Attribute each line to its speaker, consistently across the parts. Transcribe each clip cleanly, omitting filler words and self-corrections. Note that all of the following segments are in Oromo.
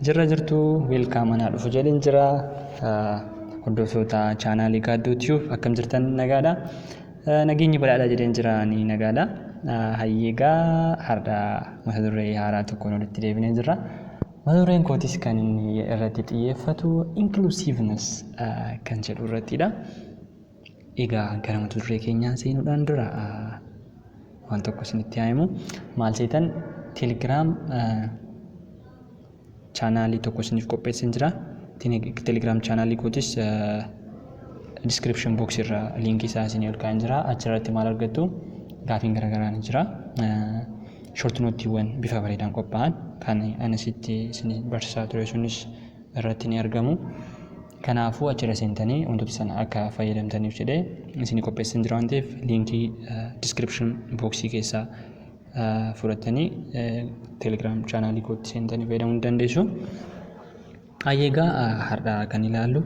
Speaker 1: Jirra jirtuu, welcome, anaa dhufu jedhin jira. Hordoftoota chaanaalii Gaaddoo Tube, akkam jirtan? Nagaadha? Nageenyi badhaadha jedheen jira, ni nagaadha. Hayyeegaa, har'a mata duree haaraa tokkoon walitti deebinee jirra. Mata dureen kootis kan inni irratti xiyyeeffatu inclusiveness kan jedhu irrattidha. Egaa gara mata duree keenyaa seenuudhaan dura waan tokko isinitti haa himu. Maal seetan? Telegram chaanaalii tokko isiniif qopheesseen jira. Telegram chaanaalii kootis description box irra liinkii isaa isinii ol kaa'een jira. Achirratti maal argattu? Gaafiin garaagaraa ni jira. Short notiiwwan bifa bareedaan qophaa'an kan ani sitti isin barsiisaa ture sunis irratti ni argamu. Kanaafuu achirra seentanii wantoota sana akka fayyadamtaniif jedhee isinii qopheesseen jira waan ta'eef, liinkii description boxii keessaa fudhattanii Telegram chaanaalii kootti seentanii fayyadamuu ni dandeessu. Egaa har'a kan ilaallu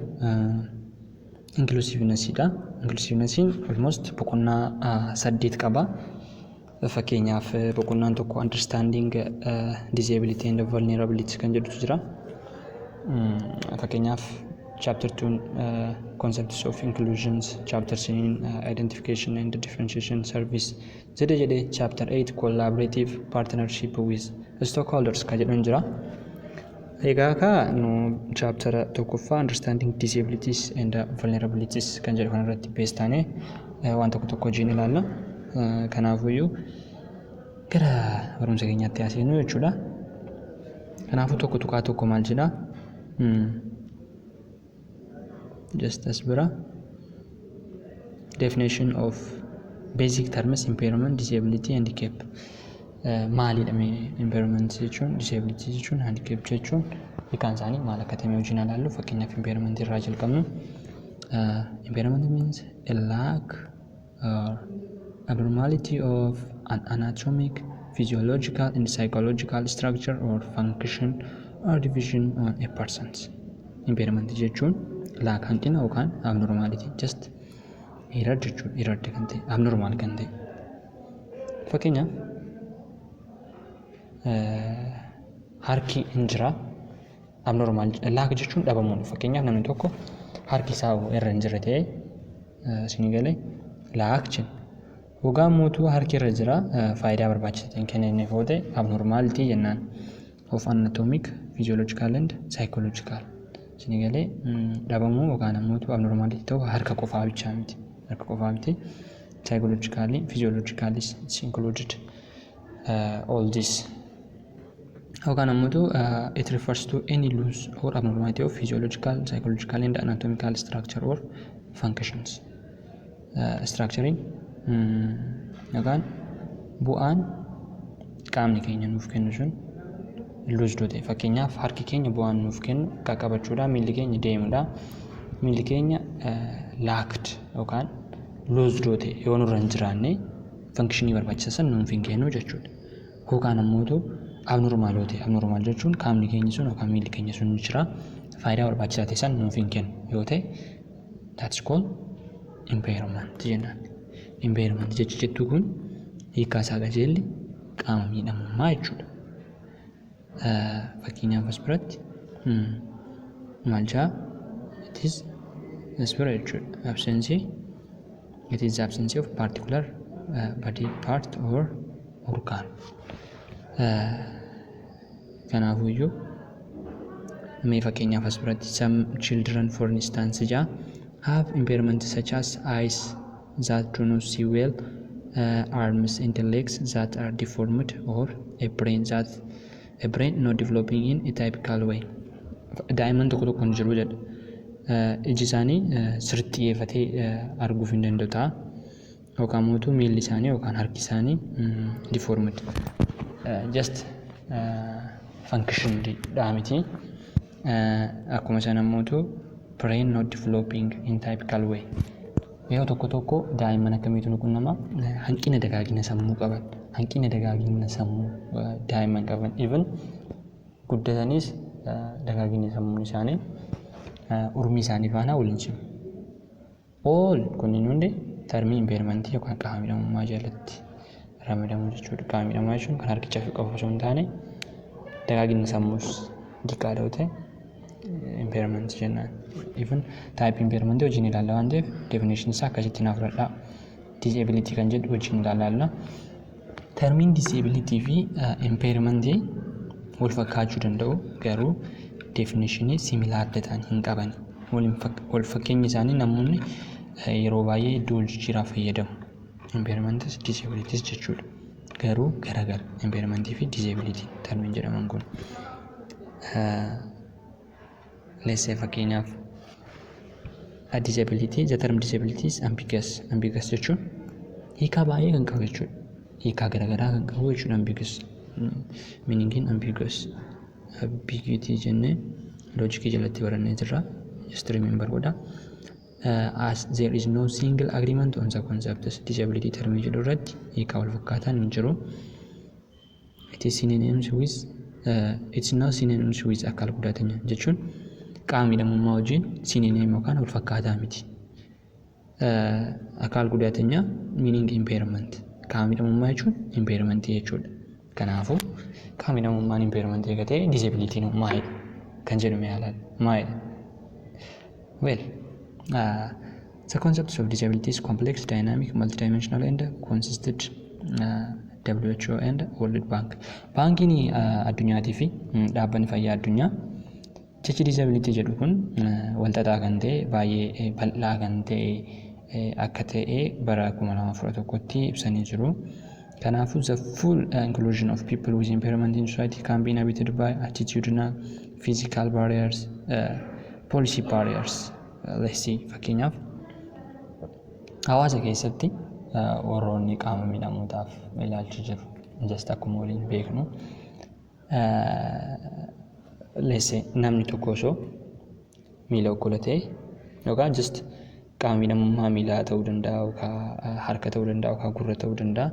Speaker 1: inclusivenessiidha. Inclusivenessiin almost boqonnaa saddeet qaba. Fakkeenyaaf, boqonnaan tokko understanding disability and vulnerability kan jedhutu jira. Fakkeenyaaf, chapter 2 concepts of inclusions, chapter 3 identification and differentiation service jedhe jedhe, chapter 8 collaborative partnership with stakeholders kan jedhu jira. Egaa ka nu chapter tokkoffaa understanding disabilities and vulnerabilities kan jedhu kanarratti base taanee waan tokko tokko hojiin ilaalla. Kanaafuyyuu gara barumsa keenyaatti haa seennu jechuudha. Kanaafuu 1.1 maal jedhaa? Just as bira definition of basic terms: impairment, disability, handicap maalidha? Impairment jechuun, disability jechuun, handicap jechuun hiikaan isaanii maal akka ta'e wajjin ilaallu. Fakkeenyaaf, impairment irraa jalqabnu. Impairment means a lack or abnormality of an anatomic, physiological and psychological structure or function or division on a person's. Impairment jechuun lack, hanqina yookaan abnormality, just error jechuudha. Error kan ta'e, abnormal kan ta'e. Fakkeenyaaf, harki hin jira, abnormal lack jechuun dhabamuudha. Fakkeenyaaf, namni tokko harki isaa irra hin jirre ta'e, isinii galee, lack jenna. Hogaan mootuu harki irra jira, faayidaa barbaachisaa ta'e hin kennineef yoo ta'e, abnormality jennaan. Of anatomic, physiological and psychological. Isinii galee, dhabamuu yookaan ammoo abnormality ta'uu harka qofaa bichaa miti. Harka qofaa miti. Psychologically, physiologically it's included all this. Yookaan ammoo it refers to any loss or abnormality of physiological, psychological and anatomical structure or functions. Structuring yookaan bu'aan qaamni keenya nuuf kennu sun loss ta'e. Fakkeenyaaf, harki keenya bu'aan nuuf kennu qaqqabachuudha, miilli keenya deemuudha. Miilli keenya lacked yookaan loss ta'e yoo nurra hin jiraanne, functionii barbaachisaa san nuuf hin kennu jechuudha. Yookaan ammoo abnormal yoo ta'e, abnormal jechuun qaamni keenya sun yookaan miilli keenya sun jira, faayidaa barbaachisaa ta'e san nuuf hin kennu yoo ta'e, that's called impairment jennaan. Impairment jechi jettu kun hiikkaa isaa qajeelli qaama miidhamummaa jechuudha. Fakkeenyaaf, as biratti maal jaa? It is as bira jechuudha. Absence, it is absence of particular body part or organ. Kanaafuyyuu mee fakkeenyaaf as biratti some children, for instance jaa, have impairment such as eyes that do not see well, arms and legs that are deformed, or a brain not developing in a typical way. Daa'imman tokko tokko hin jiru jedha. Iji isaanii sirriitti xiyyeeffatee arguuf hin danda'u ta'a. Yookaan mootuu miilli isaanii yookaan harki isaanii deformed. Just function dha miti. Akkuma sana mootuu brain not developing in typical way. Yeroo tokko tokko daa'imman akkamiitu nu qunnama? Hanqina dagaagina sammuu qaban. Hanqina dagaagina sammuu daa'imman qaban. Even guddataniis dagaagina sammuun isaanii urmii isaanii faana waliin cimu. All kunniin hundi termii impairmentii yookaan qaama miidhamummaa jalatti ramadamu jechuudha. Qaama miidhamaa jechuun kan harkichaa fi qofa osoo hin taane, dagaagina sammuus Xiqqaadha yoo ta'e impairment jennaan. Even type impairment wajjin ilaalla waan ta'eef definition isaa akkasitti naaf fudhadhaa. Disability kan jedhu wajjin ilaalla. Termiin disability fi impairment wal fakkaachuu danda'u, garuu definitionii similar ta'an hin qaban. Wal fakkeenyi isaanii namoonni yeroo baay'ee iddoo wal jijjiiraa fayyadamu. Impairmentis disabilities jechuudha. Garuu garagara impairmentii fi disability termiin jedhaman kun. Let's say, fakkeenyaaf, a disability, the term disability is ambiguous. Ambiguous jechuun hiikaa baay'ee kan qabu jechuudha. Hiikaa garaagaraa kan qabu jechuudha ambiguous. Meaningiin ambiguous. Ambiguity jennee loojikii jalatti barannee jirra. Just remember godha. As there is no single agreement on the concept, disability termii jedhu irratti hiikaa wal fakkaataan hin jiru. It is synonyms with it's not synonyms with አካል ጉዳተኛ jechuun qaama miidhamummaa wajjin synonym yookaan wal fakkaataa miti. አካል ጉዳተኛ meaning impairment, qaama miidhamummaa jechuun impairment jechuudha. Kanaafuu qaama miidhamummaan impairment eega ta'e disability maalidha kan jedhu mee ilaalla. Maalidha? Well, the concept of disability is complex, dynamic, multidimensional and consisted WHO and World Bank. Baankiin addunyaatii fi dhaabbanni fayyaa addunyaa jechi disability jedhu kun walxaxaa kan ta'e, baay'ee bal'aa kan ta'e akka ta'e bara 2011tti ibsanii jiru. Kanaafuu the full inclusion of people with impairment in society can be inhibited by attitudinal, physical barriers, policy barriers. Let's see, fakkeenyaaf, hawaasa keessatti warroonni qaama miidhamootaaf ilaalchi jiru just akkuma waliin beeknu, let's say, namni tokko osoo miila okkola ta'e yookaan just qaama miidhamummaa miilaa ta'uu danda'a yookaan harka ta'uu danda'a yookaan gurra ta'uu danda'a,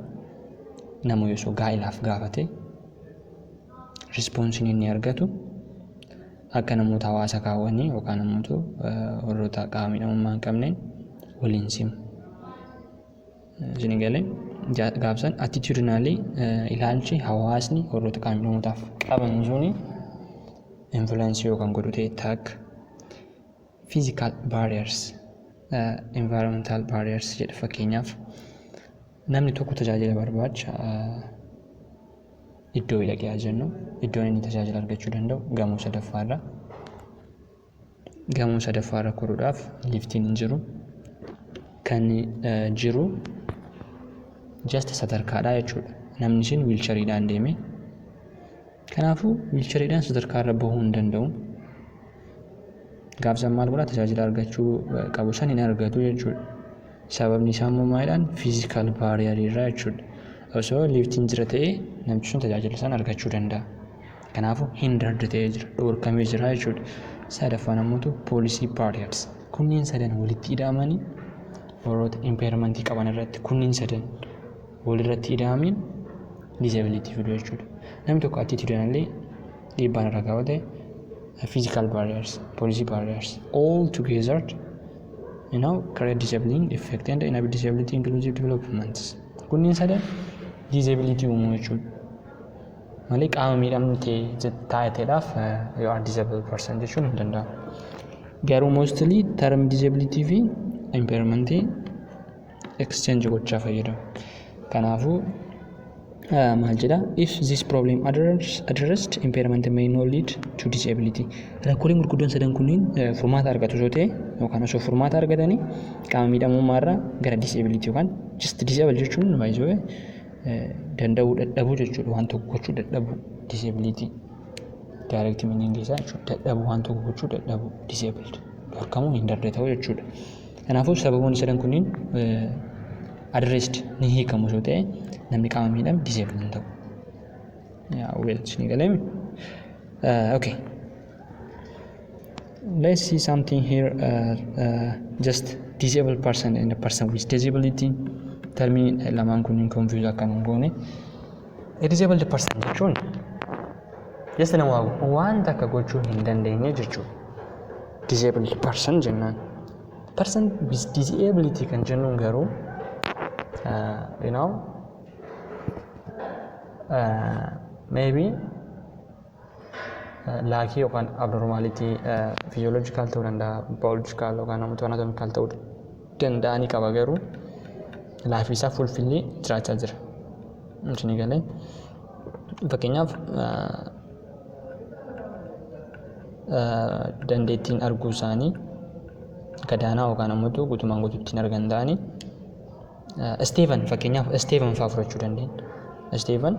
Speaker 1: nama osoo gaa'ilaaf gaafate responseiin inni argatu akka namoota hawaasa kaawwanii yookaan namoota warroota qaama miidhamummaa hin qabneen waliin simu. Isin galee gaafsan attitudinally ilaalchi hawaasni warroota qaama miidhamootaaf qaban suni influence yookaan godhu ta'e takka, physical barriers, environmental barriers jedha. Fakkeenyaaf, namni tokko tajaajila barbaacha iddoo dhaqee haa jennu, iddoon inni tajaajila argachuu danda'u gamoo sadaffaarra. Gamoo sadaffaarra koruudhaaf liftiin hin jiru. Kan jiru just sadarkaadha jechuudha. Namni sun wheelchairiidhaan deeme. Kanaafuu wheelchairiidhaan sadarkaarra bahuu hin danda'u. Gaafsan maal godhaa? Tajaajila argachuu qabu san hin argatu jechuudha. Sababni isaa immoo maalidhaan? Physical barrierii irraa jechuudha. Osoo liftiin jira ta'ee namtichi sun tajaajila sana argachuu danda'a. Kanaafuu hindered ta'ee jira, dhorkamee jira jechuudha. Sadaffaan ammoo policy barriers. Kunneen sadan walitti hidhamanii warroota impairmentii qaban irratti, kunneen sadan walirratti hidhamanii disability fidu jechuudha. Namni tokko attitudinally dhiibbaan irra ga'u ta'e, physical barriers, policy barriers, all together create disabling effect and enable disability inclusive developments. Kunneen sadan disability uumuu jechuudha. Malee qaama miidhamtee taateedhaaf you are disabled person jechuun hin danda'amu. Garuu mostly term disability fi impairment exchange gochaa fayyadamu. Kanaafuu maal jedha? If this problem addressed, impairment may not lead to disability. Rakkooleen gurguddoon sadan kunniin furmaata argatu osoo ta'e yookaan osoo furmaata argatanii qaama miidhamummaa irraa gara disability yookaan just disable jechuun baay'isoo danda'uu dadhabuu jechuudha, waan tokko gochuu dadhabuu, disability direct meaning isaa jechuudha, dadhabuu, waan tokko gochuu dadhabuu, disabled, dhorkamuu, hin darbe ta'uu jechuudha. Kanaafuu sababoonni sadan kunniin addressed ni hiikamu osoo ta'e namni qaama miidhame disable hin ta'u. Yaa, well, isinii galeemi? Okay. Let's see something here. Just disabled person and a person with disability. Termii lamaan kunniin confuse akka hin goone. A disabled person jechuun just nama waan takka gochuu hin dandeenye jechuudha. Disabled person jennaan. Person with disability kan jennuun garuu maybe Lackii yookaan abnormality physiological ta'uu danda'a, biological yookaan namoota anatomical ta'uu danda'a ni qaba, garuu lifeii isaa fulfillii jiraachaa jira. Isinii galee? Fakkeenyaaf, dandeettiin arguu isaanii gadaanaa yookaan ammoo guutumaan guutuutti hin argan ta'anii, Steven, fakkeenyaaf Steven fa'aa fudhachuu dandeenya. Steven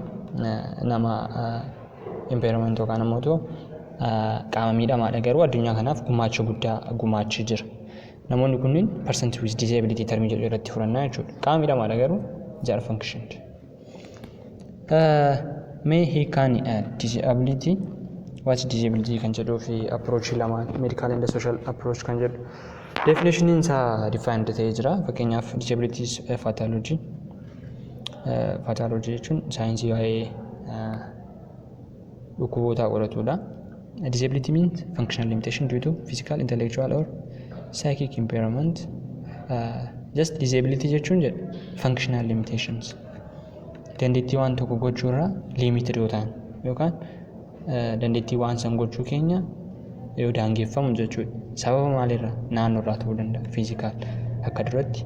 Speaker 1: nama impairment yookaan ammoo qaama miidhamaadha, garuu addunyaa kanaaf gumaacha guddaa gumaachee jira. Namoonni kunniin person with disability termii jedhu irratti fudhannaa jechuudha. Qaama miidhamaadha, garuu they are functioned. Mee hiikaan disability, what disability kan jedhuu fi approach lamaan, medical and social approach kan jedhu, definitioniin isaa defined ta'ee jira. Fakkeenyaaf, disability is pathology. Pathology jechuun saayinsii waa'ee dhukkuboota qoratudha. Disability means functional limitation due to physical, intellectual or psychic impairment. Just disability jechuun jedha functional limitations. Dandeettii waan tokko gochuurraa limited yoo ta'an yookaan dandeettii waan san gochuu keenya yoo daangeffamu jechuudha. Sababa maalirraa? Naannoorraa ta'uu danda'a. Physical, akka duratti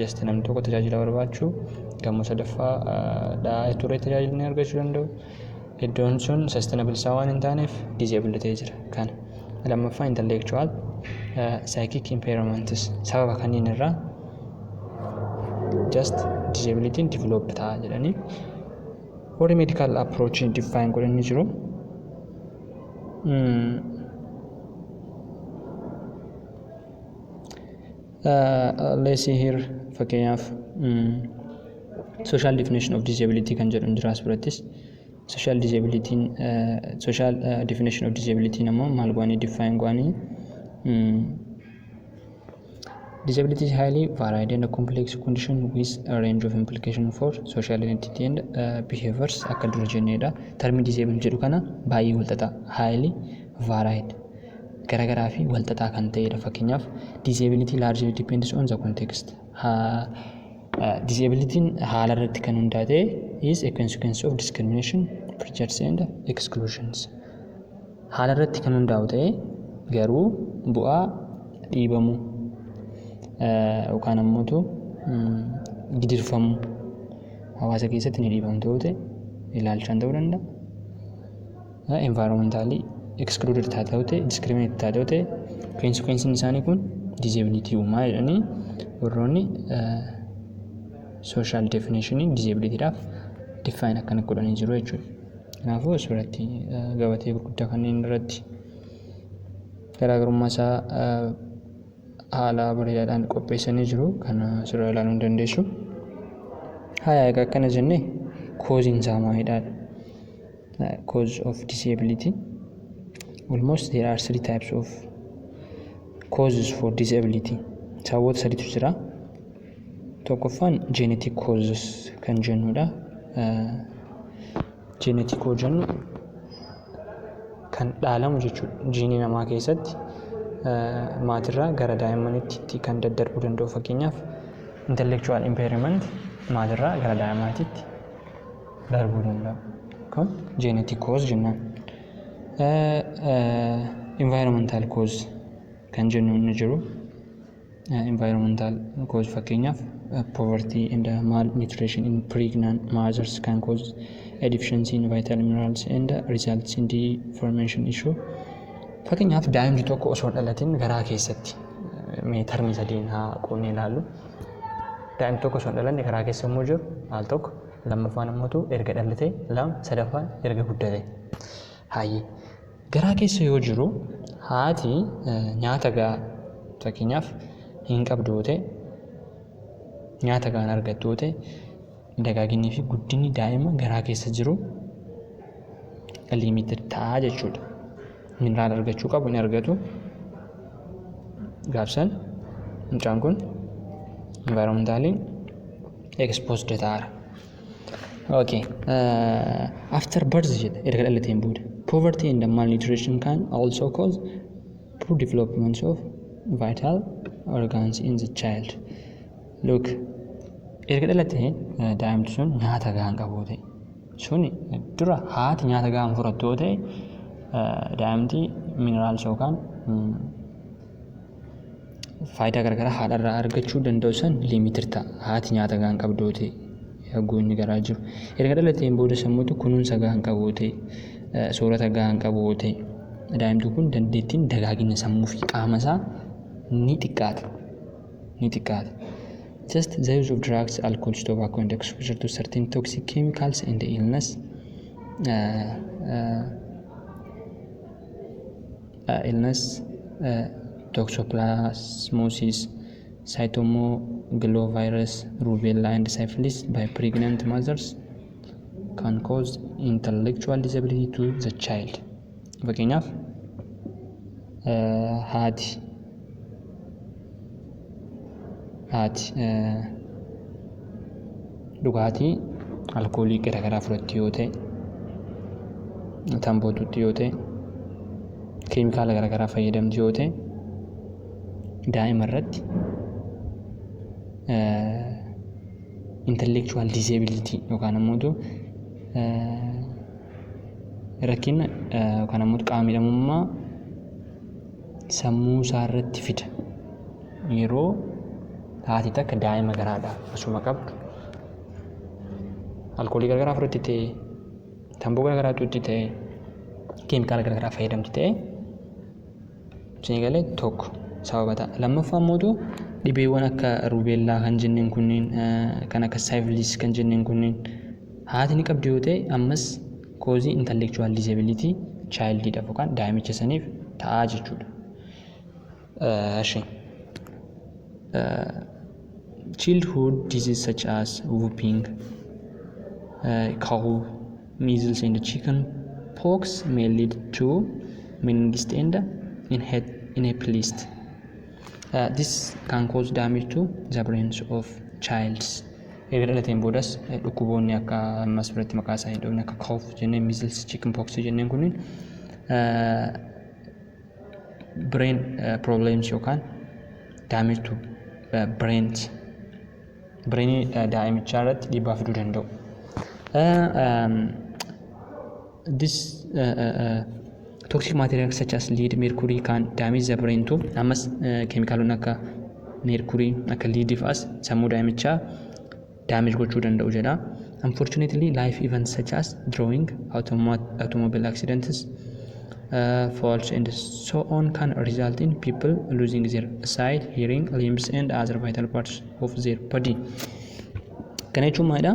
Speaker 1: just namni tokko tajaajila barbaachuu gamoo sadaffaa dhaa ture tajaajila ni argachuu danda'u. Iddoon sun sustainable isaa waan hin taaneef disable ta'ee jira. Kana lammaffaa, intellectual, psychic impairments, sababa kanneen irraa just disability develop ta'a jedhanii warri medical approach define godhanii jiru. Let's see here, fakkeenyaaf, social definition of disability kan jedhu jira. As birattis social disability, social definition of disability ammoo maal godhanii define godhanii? Disability is highly varied and a complex condition with a range of implication for social identity and behaviors. Akka dura jenneedha. Termii disable jedhu kana baay'ee walxaxaa, highly varied, garagaraa fi walxaxaa kan ta'edha. Fakkeenyaaf, disability largely depends on the context. Disabilityn haala irratti kan hundaa'e is a consequence of discrimination, prejudice and exclusions. Haala irratti kan hundaa'u ta'e garuu bu'aa dhiibamuu yookaan ammoo gidirfamuu, hawaasa keessatti ni dhiibamtu yoo ta'e, ilaalchaan ta'uu danda'a. Environmentally excluded taate yoo ta'e, discriminate taate yoo ta'e, consequenceiin isaanii kun disability uumaa jedhanii warroonni social definition disabilityidhaaf define akkana godhanii jiru jechuudha. Kanaafuu asirratti gabatee gurguddaa kanneen irratti garaagarummaa isaa haala bareedaadhaan qopheessanii jiru. Kana asirraa ilaaluu ni dandeessu. Haya, egaa akkana jennee, causeiin isaa maalidha? Cause of disability. Almost there are three types of causes for disability. Sababoota sadiitu jira. Tokkoffaan genetic causes kan jennudha. Genetic yoo jennu kan dhaalamu jechuudha. Jiinii namaa keessatti maatirraa gara daa'immaniitti kan daddarbuu danda'u, fakkeenyaaf, intellectual impairment maatirraa gara daa'immaniitti darbuu danda'a. Kun genetic cause jennaan. Environmental cause kan jennu inni jiru. Environmental cause, fakkeenyaaf, poverty and malnutrition in pregnant mothers can cause a deficiency in vital minerals and results in deformation issue. Fakkeenyaaf, daa'imni tokko osoo hin dhalatin garaa keessatti, mee termii sadiin haa qoonnee ilaallu. Daa'imni tokko osoo hin dhalanne garaa keessa yommuu jiru al tokko, lammaffaan immoo erga dhalate lama, sadaffaan erga guddate. Hayyee, garaa keessa yoo jiru haati nyaata gahaa fakkeenyaaf hin qabdu yoo ta'e, nyaata gahaa hin argattu yoo ta'e, dagaaginni fi guddinni daa'ima garaa keessa jiru limited ta'a jechuudha. Mineral argachuu qabu hin argatu. Gaafsan mucaan kun environmentally exposed ta'aara. Okay. After birth jedha, erga dhalateen booda. Poverty and malnutrition can also cause poor development of vital organs in the child. Look, erga dhalatee daa'imti sun nyaata gahaa hin qabu ta'e, suni dura haati nyaata gahaa hin fudhattu yoo ta'e, Daa'imti minerals yookaan faayidaa garagaraa haadharraa argachuu danda'u san limited ta'a. Haati nyaata gahaa hin qabdu yoo ta'e, yogguu inni garaa jiru. Erga dhalateen booda sammuutu kunuunsa gahaa hin qabu yoo ta'e, soorata gahaa hin qabu yoo ta'e, daa'imti kun dandeettiin dagaagina sammuu fi qaama isaa ni xiqqaata. Ni xiqqaata. Just the use of drugs, alcohol, tobacco and exposure to certain toxic chemicals and illness toxoplasmosis, cytomegalovirus, rubella and syphilis by pregnant mothers can cause intellectual disability to the child. Fakkeenyaaf, haati dhugaatii alkoolii garaagaraa fudhatti yoo ta'e, tamboo xuuxxi yoo ta'e, keemikaala garaagaraa fayyadamti yoo ta'e, daa'ima irratti intellectual disability yookaan ammoo rakkina yookaan ammoo qaama miidhamummaa sammuu isaa irratti fida. Yeroo haati takka daa'ima garaadhaa osuma qabdu alkoolii garaagaraa fudhatti ta'e, tamboo garaagaraa xuuxxi ta'e, keemikaala garaagaraa fayyadamti ta'e, isin galee, tokko sababa ta'a. Lammaffaa immoo dhibeewwan akka rubella kan jenneen kunniin, kan akka syphilis kan jenneen kunniin haati ni qabdi yoo ta'e, ammas cause intellectual disability childiidhaaf yookaan daa'imicha saniif ta'aa jechuudha. Eshi. Childhood disease such as whooping cough, measles and chicken pox may lead to meningitis and encephalitis. This can cause damage to the brains of childs. Erga dhalateen boodas dhukkuboonni akka ammas biratti maqaa isaa hin dhoofne, akka cough jenneen, measles, chicken pox jenneen kunniin brain problems yookaan damage to brains, brainii daa'imichaa irratti dhiibbaa fiduu danda'u. This toxic materials such as lead, mercury can damage the brain too. Ammas keemikaalonni akka mercury, akka lead fa'as sammuu daa'imichaa damage gochuu danda'u jedha. Unfortunately, life events such as drowning, automobile accidents, falls and so on can result in people losing their sight, hearing, limbs and other vital parts of their body. Kana jechuun maalidha?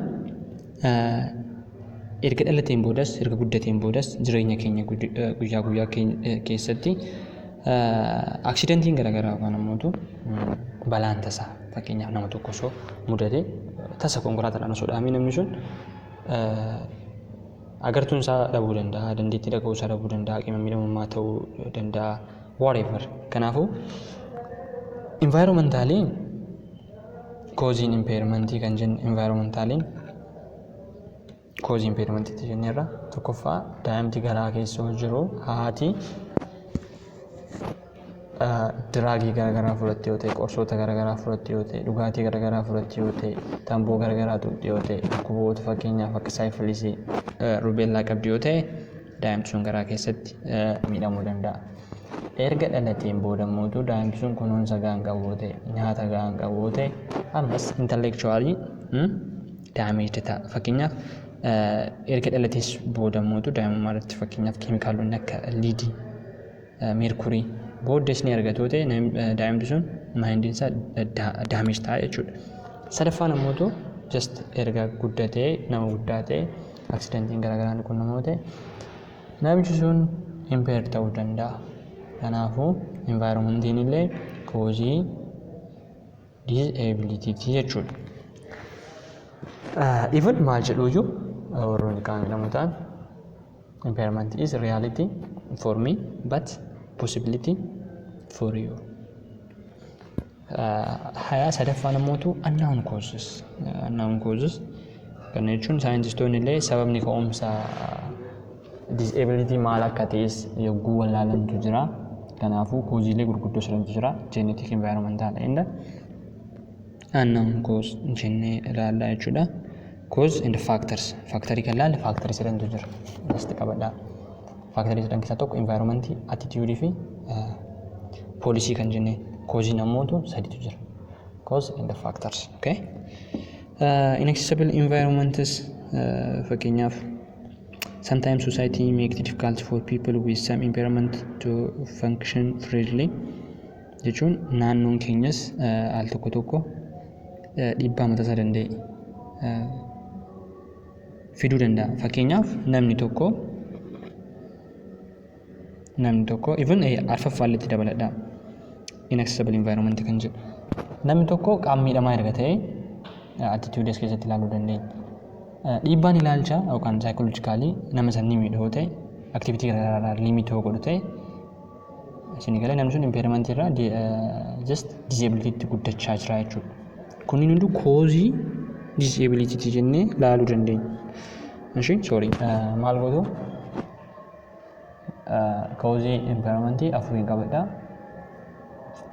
Speaker 1: Erga dhalateen boodas, erga guddateen boodas, jireenya keenya guyyaa guyyaa keessatti accidentiin garaagaraa yookaan ammoo balaan tasaa, fakkeenyaaf, nama tokko osoo mudate, tasa konkolaataadhaan osoo dhahamee, namni sun agartuun isaa dhabuu danda'a, dandeettii dhaga'uu isaa dhabuu danda'a, qaama miidhamummaa ta'uu danda'a, whatever. Kanaafuu environmentaliin causeiin impairmentii kan jennu, environmentaliin cause impairmentiitti jenneerra. Tokkoffaa, daa'imti garaa keessa jiru haati drugii garaagaraa fudhatte yoo ta'e, qorsoota garaagaraa fudhatte yoo ta'e, dhugaatii garaagaraa fudhatte yoo ta'e, tamboo garaagaraa xuuxxe yoo ta'e, dhukkuboota fakkeenyaaf akka syphilisii, rubella qabdi yoo ta'e, daa'imti sun garaa keessatti miidhamuu danda'a. Erga dhalateen booda immoo daa'imti sun kunuunsa gahaa hin qabu yoo ta'e, nyaata gahaa hin qabu yoo ta'e, ammas intellectually damage ta'a. Fakkeenyaaf, erga dhalatees booda immoo daa'imummaa irratti, fakkeenyaaf, keemikaalonni akka leadii, mercury booddees ni argatu yoo ta'e, daa'imti sun mindiin isaa damage ta'a jechuudha. Sadaffaan ammoo just erga guddatee nama guddaa ta'e, accidentiin garaagaraa ni quunnamu yoo ta'e, namichi sun impair ta'uu danda'a. Kanaafuu environmentiin illee cause disabilityti jechuudha. Even maal jedhuyyuu warroonni qaama miidhamoo ta'an, "Impairment is reality for me but possibility for you." Hayaa, sadaffaan ammootu unknown causes. Unknown causes kana jechuun saayintistoonni illee sababni ka'umsa disability maal akka ta'es yogguu wallaalantu jira. Kanaafuu causeiilee gurguddoo sadantu jira. Genetic, environmental and unknown cause jennee ilaallaa jechuudha. Cause and factors. Factorii kan laalle factorii sadantu jira. Just qabadhaa. Factorii sadan keessaa tokko environmentii, attitude fi policy kan jenneen. Causeiin ammootu sadiitu jira. Cause and the factors. Okay? Inaccessible environments, fakkeenyaaf, sometimes society make it difficult for people with some impairment to function freely jechuun naannoon keenyas al tokko tokko dhiibbaa mataa isaa danda'e fiduu danda'a. Fakkeenyaaf, namni tokko even arfaffaalletti dabaladha. Inaccessible environment kan jedhu. Namni tokko qaama miidhamaa erga ta'e, attitude as keessatti ilaaluu dandeenya. Dhiibbaan ilaalcha yookaan psychologicalii nama san ni miidhu yoo ta'e, activity garaagaraa limit yoo godhu ta'e, isin galee, namni sun impairment irraa just disability guddachaa jira jechuudha. Kunniin hunduu causeii disability jennee ilaaluu dandeenya. Ishi, sorry, maal gootu? Causeii impairmentii afuriin qabadha.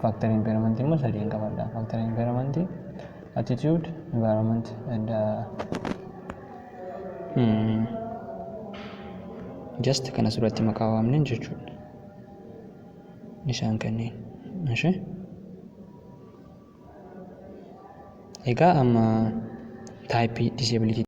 Speaker 1: Factorii impairmentii immoo sadiin qabadha. Factorii impairmentii attitude, environment and just kan asirratti maqaa waamnen jechuudha. Isaan kanneen. Ishi. Egaa amma typeii disability